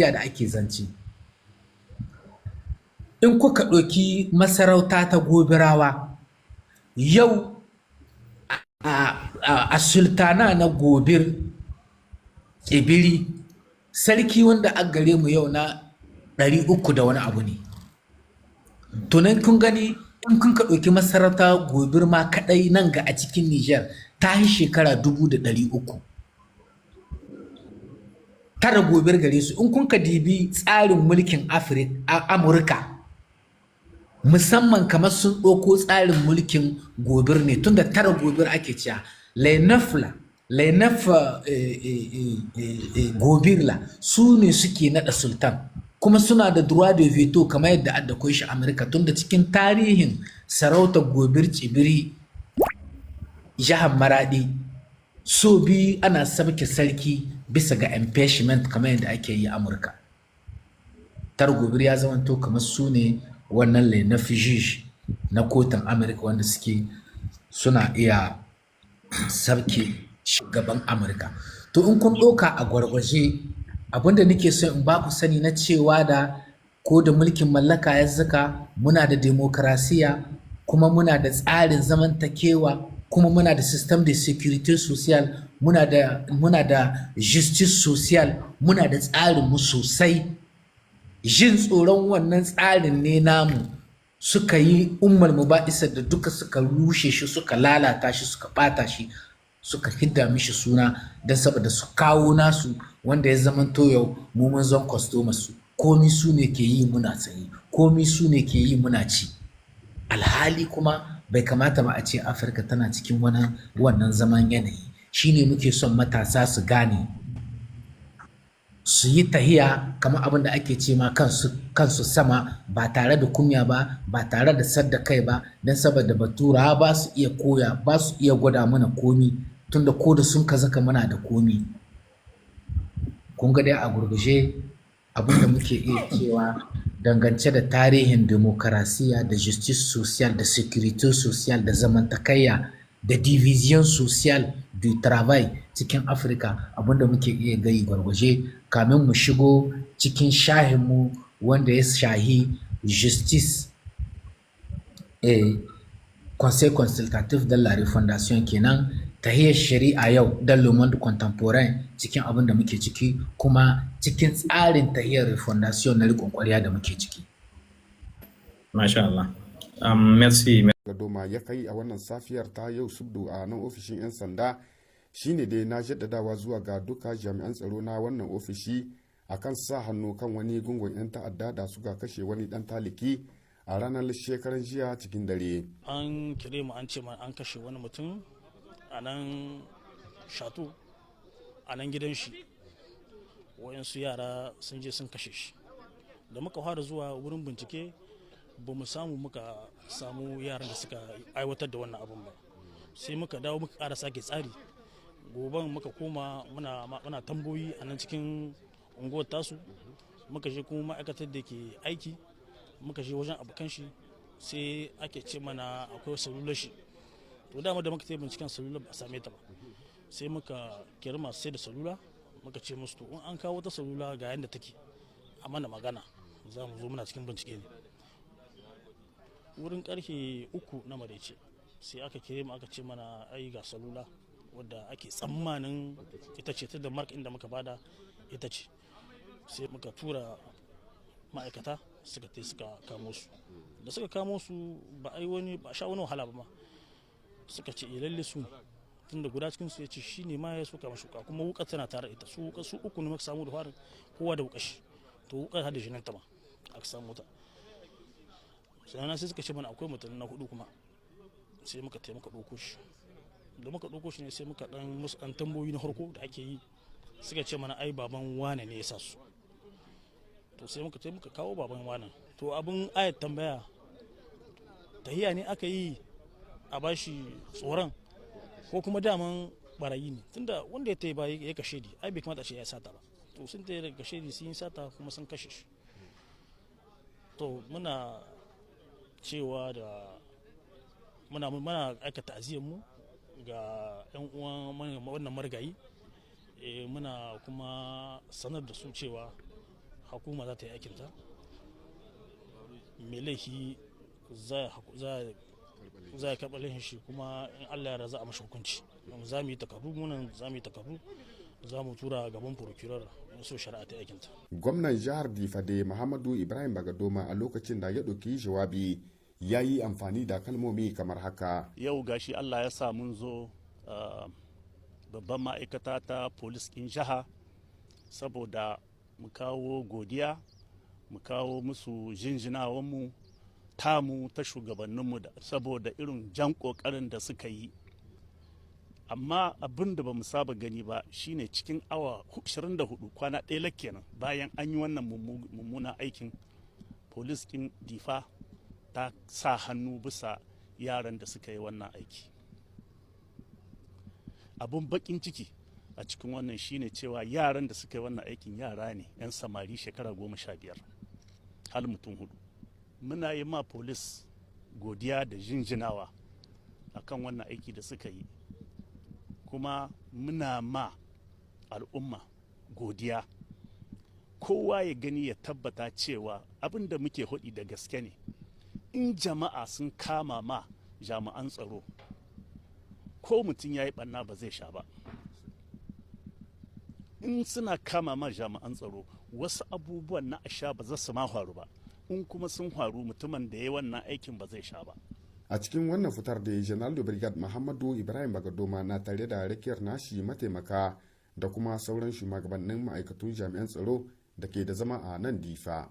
da ake zance. In kuka ɗauki masarauta ta Gobirawa yau, a sultana na Gobir Tsibiri, sarki wanda a gare mu yau na 300 da wani abu ne. Tunan kun gani, in kun ka ɗauki masarauta Gobir ma kaɗai nan ga a cikin Nijar, ta yi shekara 300. Tara Gobir gare su. In kun ka dibi tsarin mulkin Amurka, musamman kamar sun ɗauko tsarin mulkin Gobir ne, tunda tara Gobir ake cewa les neuf là, les neuf Gobir là, su ne suke naɗa sultan, kuma suna da droit de veto kamar yadda adda shi Amurka, tunda cikin tarihin sarautar Gobir Tsibiri, jihar Maradi, so biyu ana sabke sarki bisa ga impeachment kamar yadda ake yi Amurka. Tar Gobir ya zamanto kamar su ne wannan les neuf juges na kotun Amurka, wanda suke suna iya sabke shugaban Amurka. To, in kun ɗauka a gwargwaje, abinda nake so in ba ku sani na cewa da ko da mulkin mallaka ya zaka, muna da demokrasiya, kuma muna da tsarin zamantakewa, kuma muna da système de sécurité sociale, muna da justice sociale, muna da tsarin mu sosai. Jin tsoron wannan tsarin ne namu suka yi ummul muba'isar da duka suka rushe shi, suka lalata shi, suka bata shi, suka hidda mishi suna, don saboda su kawo nasu, wanda ya zamanto yau mu mun zan customers su. Komi su ne ke yi muna tsaye, komi su ne ke yi muna ci. Alhali kuma bai kamata ba a ce Afirka tana cikin wannan zaman yanayi. Shine muke son matasa su gane, su yi tahiya kamar abin da ake ce ma kansu sama, ba tare da kunya ba, ba tare da sadda kai ba, don saboda batura ba su iya koya, ba su iya gwada mana komi, tunda ko da sun kaza muna da komi. Kun ga dai a gurguje abin da muke iya cewa dangance da tarihin demokarasiya da justice sociale da sécurité sociale da zamantakayya da division sociale du travail cikin Afirka, abinda muke iya gayi gwargwaje kamin mu shigo cikin shahinmu wanda ya shahi justice et conseil consultatif de la refondation kenan, tahiyar shari'a yau dans le monde contemporain, cikin abin da muke ciki, kuma cikin tsarin tahiyar refondation na riƙon ƙwarya da muke ciki. Masha Allah. Merci. Doma ya kai a wannan safiyar ta yau Subdu a nan ofishin 'yan sanda shine dai na jaddadawa zuwa ga duka jami'an tsaro na wannan ofishi akan sa hannu kan wani gungun 'yan ta'adda da suka kashe wani dan taliki a ranar shekaran jiya cikin dare. An kire mu, an ce an kashe wani mutum a nan Château, a nan gidan shi. Wayansu yara sun je sun kashe shi. Da muka fara zuwa wurin bincike, ba mu samu muka samu yaran da suka aiwatar da wannan abun ba. Sai muka dawo muka ƙara sake tsari. Goban muka koma muna tamboyi a nan cikin unguwar tasu. Muka je kuma ma'aikatar da ke aiki, muka je wajen abokan shi, sai ake ce mana akwai salular shi. To, dama da muka tafi binciken salula, ba a same ta ba. Sai muka kira masu sai da salula, muka ce musu to, in an kawo wata salula ga yadda take, a mana magana, za mu zo, muna cikin bincike ne. Wurin karfe 3 na maraice sai aka kire mu, aka ce mana ai ga salula wadda ake tsammanin ita ce ta da mark inda muka bada ita ce. Sai muka tura ma'aikata, suka tai suka kamo su. Da suka kamo su, ba ai wani ba sha wani wahala ba ma, suka ce eh, lalle su, tunda guda cikin su ya ce shi ne ma ya soka mashi wuka, kuma wukar tana tare ita. Su su uku ne muka samu da farin, kowa da wukar shi. To, wukar har da jinin ta ma aka samu ta. Sannan sai suka ce mana akwai mutum na hudu kuma. Sai muka taimaka ɗauko shi. Da muka ɗauko shi ne sai muka ɗan musu ɗan tambayoyi na farko da ake yi. Suka ce mana ai baban wane ne ya sa su. To, sai muka muka kawo baban wane. To, abin ayat tambaya, tahiya ne aka yi a bashi tsoron, ko kuma daman barayi ne? Tunda wanda ya tayi ba ya kashe di, ai bai kamata a ce ya sata ba. To, sun tayi daga kashe di, sun yi sata kuma sun kashe shi. To, muna cewa da muna aika ta'aziyar mu ga 'yan uwan wannan marigayi. Muna kuma sanar da su cewa Hukuma za ta yi aikinta. Mai laifi za a karɓa laifin shi, kuma in Allah ya za a mashi hukunci. Za mu yi takardu, munan za mu yi takardu, za mu tura gaban procureur, so shari'a ta aikinta. Gwamnan jihar Difade, Muhammadu Ibrahim Bagadoma, a lokacin da ya ɗauki jawabi ya yi amfani da kalmomi kamar haka. Yau gashi Allah ya sa mun zo babban ma'aikata ta polis ɗin jiha saboda mu kawo godiya, mu kawo musu jinjinawanmu, tamu ta shugabanninmu, da saboda irin jan ƙoƙarin da suka yi. Amma abin da ba mu saba gani ba shine cikin awa 24, kwana ɗaya kenan bayan an yi wannan mummunan aikin, polis ɗin Difa ta sa hannu bisa yaran da suka yi wannan aiki. Abun bakin ciki a cikin wannan shine cewa yaran da suka yi wannan aikin yara ne 'yan samari, shekara 15, har mutum hudu. Muna yi ma polis godiya da jinjinawa akan wannan aiki da suka yi, kuma muna ma al'umma godiya. Kowa ya gani ya tabbata cewa abin da muke hudi da gaske ne. In jama'a sun kama ma jami'an tsaro, ko mutum ya yi ɓanna ba zai sha ba. In suna kama ma jami'an tsaro, wasu abubuwan na a sha ba za su ma faru ba. In kuma sun faru, mutumin da ya yi wannan aikin ba zai sha ba. A cikin wannan fitar da General de Brigade Muhammadu Ibrahim Bagadoma na tare da rakiyar nashi mataimaka da kuma sauran shugabannin ma'aikatun jami'an tsaro da ke da zama a nan Difa.